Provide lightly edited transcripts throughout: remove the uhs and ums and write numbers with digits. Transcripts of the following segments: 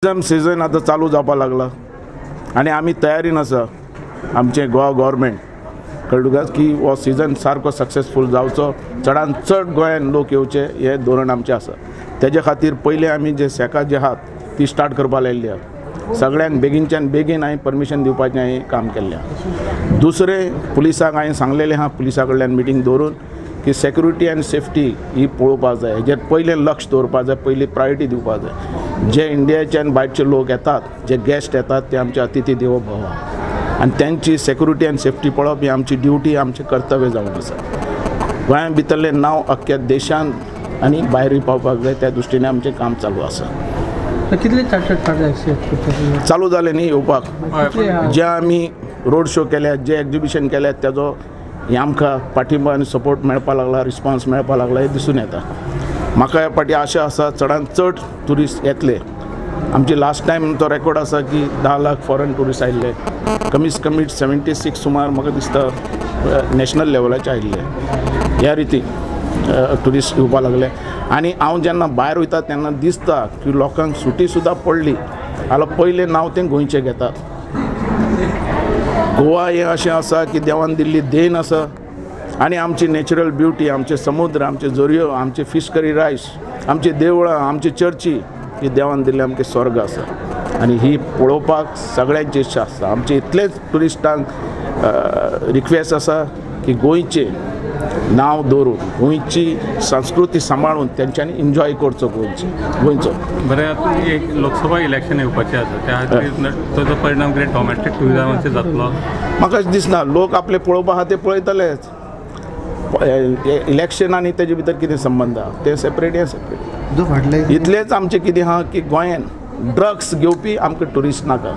Tourism season आतां चालू जावपाक लागला आनी आमी तयारीन आसा आमचें गोवा गव्हर्मेंट कळ्ळें तुका की हो सिजन सारको सक्सेसफूल जावचो, चडान चड गोंयान लोक येवचे हें धोरण आमचें आसा. तेजे खातीर पयलीं आमी जे सेका जे आहात ती स्टार्ट करपाक लायिल्ली आहा. सगळ्यांक बेगीनच्यान बेगीन हांवें परमिशन दिवपाचें हांवें काम केल्लें आहा. दुसरें पुलिसांक हांवें सांगलेलें आहा, पुलिसा कडल्यान मिटींग दवरून की सेक्युरिटी आनी सेफ्टी ही पळोवपाक जाय, हेजेर पयलें लक्ष दवरपाक जाय, पयली प्रायोरिटी दिवपाक जाय. जे इंडियाचे आनी भायरचे लोक येतात, जे गेस्ट येतात ते आमचे अतिथी देवो भव आनी तेंची सेक्युरिटी आनी सेफ्टी पळोवप ही आमची ड्युटी, आमचें कर्तव्य जावन आसा. गोंया भितरलें नांव अख्ख्या देशान आनी भायरूय पावपाक जाय, त्या दृश्टीन आमचें काम चालू आसा. कितले चालू जालें न्ही येवपाक, जे आमी रोड शो केल्यात, जे एक्जिबिशन केल्यात तेजो हें आमकां पाठिंबो आनी सपोर्ट मेळपाक लागला, रिस्पॉन्स मेळपाक लागला हें दिसून येता. म्हाका ह्या फाटी आशा आसा चडान चड ट्युरिस्ट येतले. आमची लास्ट टायम तो रेकॉर्ड आसा की 10 लाख फॉरेन ट्युरिस्ट आयिल्ले, कमीत कमी 76 सुमार म्हाका दिसता नॅशनल लेवलाचे आयिल्ले. ह्या रिती ट्युरिस्ट येवपाक लागले आनी हांव जेन्ना भायर वयता तेन्ना दिसता की लोकांक सुटी सुद्दां पडली जाल्यार पयलें नांव तें गोंयचें घेतात. गोवा हें अशें आसा की देवान दिल्ली देन आसा आनी आमची नॅचरल ब्युटी, आमचे समुद्र, आमचे झरयो, आमचे फीश करी रायस, आमची देवळां, आमची चर्ची ही देवान दिल्ली आमचे स्वर्ग आसा आनी ही पळोवपाक सगळ्यांची इच्छा आसता. आमचे इतलेच ट्युरिस्टांक रिक्वेस्ट आसा की गोंयचें नांव दवरून, गोंयची संस्कृती सांबाळून तेंच्यांनी एन्जॉय करचो गोंयचो. बरें, आतां एक लोकसभा इलेक्शन येवपाचें आसा, त्या खातीर ताजो परिणाम कितें डॉमेस्टीक ट्युरिजमाचेर जातलो? म्हाका दिसना, लोक आपले पळोवपा आहा ते पळयतलेच. इलेक्शन आनी तेजे भितर कितें संबंद आहा तें सेपरेट, हें सेपरेट. इतलेंच आमचें कितें आहा की गोंयान ड्रग्स घेवपी आमकां ट्युरिस्ट नाका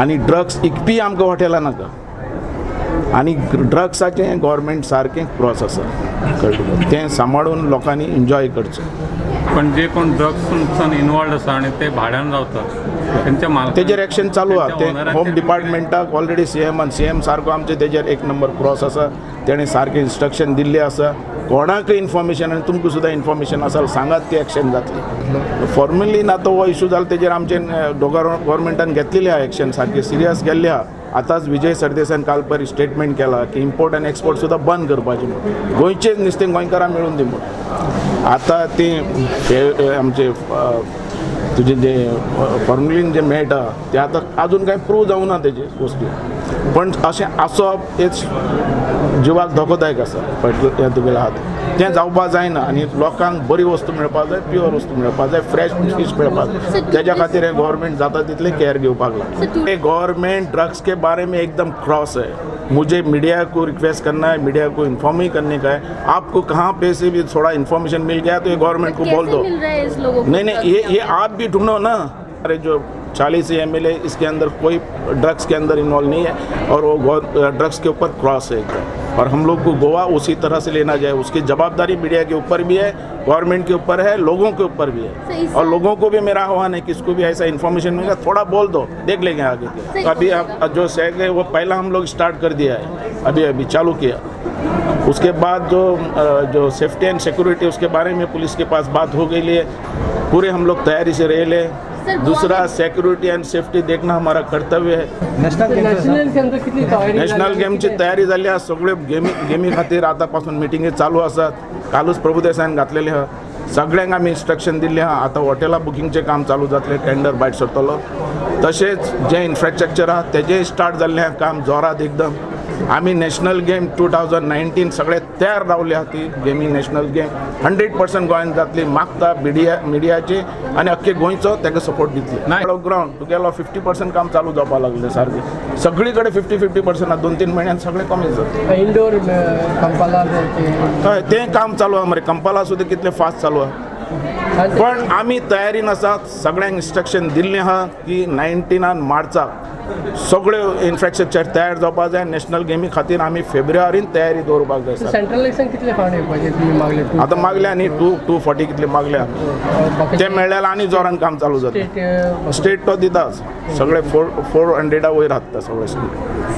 आनी ड्रग्स इकपी आमकां हॉटेलां नाका आनी ड्रग्साचें गव्हर्मेंट सारकें क्रॉस आसा, कळ्ळें? तें सांबाळून लोकांनी एन्जॉय करचें. पण जे कोण ड्रग्सान इनवॉल्ड आसा आनी ते भाड्यान रावतात तेंच्या मालकांचेर तेजेर एक्शन चालू आहा. ते होम डिपार्टमेंटाक ऑलरेडी सीएमान, सीएम सारको आमचे तेजेर एक नंबर क्रॉस आसा, तेणें सारकें इन्स्ट्रक्शन दिल्लें आसा. कोणाकय इन्फॉर्मेशन आनी तुमकां सुद्दां इन्फॉर्मेशन आसा सांगात ती एक्शन जातली. फॉर्मली ना तो हो इशू जाला तेजेर आमचे गव्हर्मेंटान घेतलेली आहा एक्शन, सारकें सिरियस गेल्ली आहा. आतांच विजय सरदेसायान काल पयर स्टेटमेंट केला की इम्पोर्ट आनी एक्सपोर्ट सुद्दां बंद करपाचें म्हूण, गोंयचेच नुस्तें गोंयकारां मेळून दी म्हूण. आतां ती आमचे तुजें जे फॉर्मलीन जें मेळटा तें आतां आजून कांय प्रूव जावना तेजे गोश्टी, पण अशें आसप हेच जिवाक धोकोदायक आसा. हें तुगेलें आहा तें जावपाक जायना आनी लोकांक बरी वस्तू मेळपाक जाय, प्युअर वस्तू मेळपाक जाय, फ्रेश फीश मेळपाक जाय. तेज्या खातीर हें गव्हर्मेंट जाता तितलें केअर घेवपाक लागता. गव्हर्मेंट ड्रग्स के बारे में एकदम क्रॉस है. मुझे मीडिया को रिक्वेस्ट करना है, मीडिया को इन्फॉर्म ही करने का है. आपको कहाँ पे से भी थोड़ा इन्फॉर्मेशन मिल गया तो ये गवर्नमेंट को बोल दो. मिल रहा है इस लोगों को? नहीं नहीं, ये आप भी ढूंढो ना. अरे जो 40 MLA इसके अंदर कोई ड्रग्स के अंदर इन्वॉल्व नहीं है और वो ड्रग्स के ऊपर क्रॉस है एकदम. और हम लोग को गोवा उसी तरह से लेना जाए, उसकी जवाबदारी मीडिया के ऊपर भी है, गवर्नमेंट के ऊपर है, लोगों के ऊपर भी है. और लोगों को भी मेरा आह्वान है कि इसको भी ऐसा इन्फॉर्मेशन मिलेगा थोड़ा बोल दो, देख लेंगे आगे के. अभी आप जो सैग है वो पहला हम लोग स्टार्ट कर दिया है, अभी अभी चालू किया. उसके बाद जो जो सेफ्टी एंड सिक्योरिटी उसके बारे में पुलिस के पास बात हो गई है, पूरे हम लोग तैयारी से रह ले. दूसरा सिक्योरिटी एंड सेफ्टी देखना हमारा कर्तव्य है. नॅशनल गेमची तयारी जाल्ली आसा, सगळ्यो गेमी खातीर आतां पासून मिटिंगी चालू आसात. कालूच प्रभुदेसायान घातलेले आहा, सगळ्यांक आमी इन्स्ट्रक्शन दिल्लें आहा. आतां हॉटेलां बुकिंगचें काम चालू जातलें, टेंडर भायर सरतलो. तशेंच जें इन्फ्रास्ट्रक्चर आहा तेजें स्टार्ट जाल्लें आहा काम जोरात एकदम. आमी नॅशनल गेम 2019 सगळे तयार रावले आहा. ती गेमी नॅशनल गेम 100% गोंयांत जातली. मागता मिडियाची आनी अख्खे गोंयचो ताका सपोर्ट दितले. ग्रावंड तुगेलो 50% काम चालू जावपाक लागलें सारकें, सगळी कडेन 50-50% आहा. 2-3 म्हयन्यान सगळें कमी जाता. इंडोर कंपाला हय तें काम चालू आहा मरे, कंपाला सुद्दां कितलें फास्ट चालू आहा. पण आमी तयारीन आसात, सगळ्यांक इन्स्ट्रक्शन दिल्लें आहा की 19 मार्चाक सगळ्यो इन्फ्रास्ट्रक्चर तयार जावपाक जाय. नॅशनल गेमी खातीर आमी फेब्रुवारीन तयारी दवरपाक जाय. सेंट्रल इलेक्शन कितले फावट येवपाचे तुमी मागले? आतां मागल्या न्ही 240 कितले मागल्या आमी, ते मेळ्ळ्यार आनी जोरान काम चालू जाता. स्टेट तो दिताच सगळे 400 वयर हाडटा सगळे स्टेट.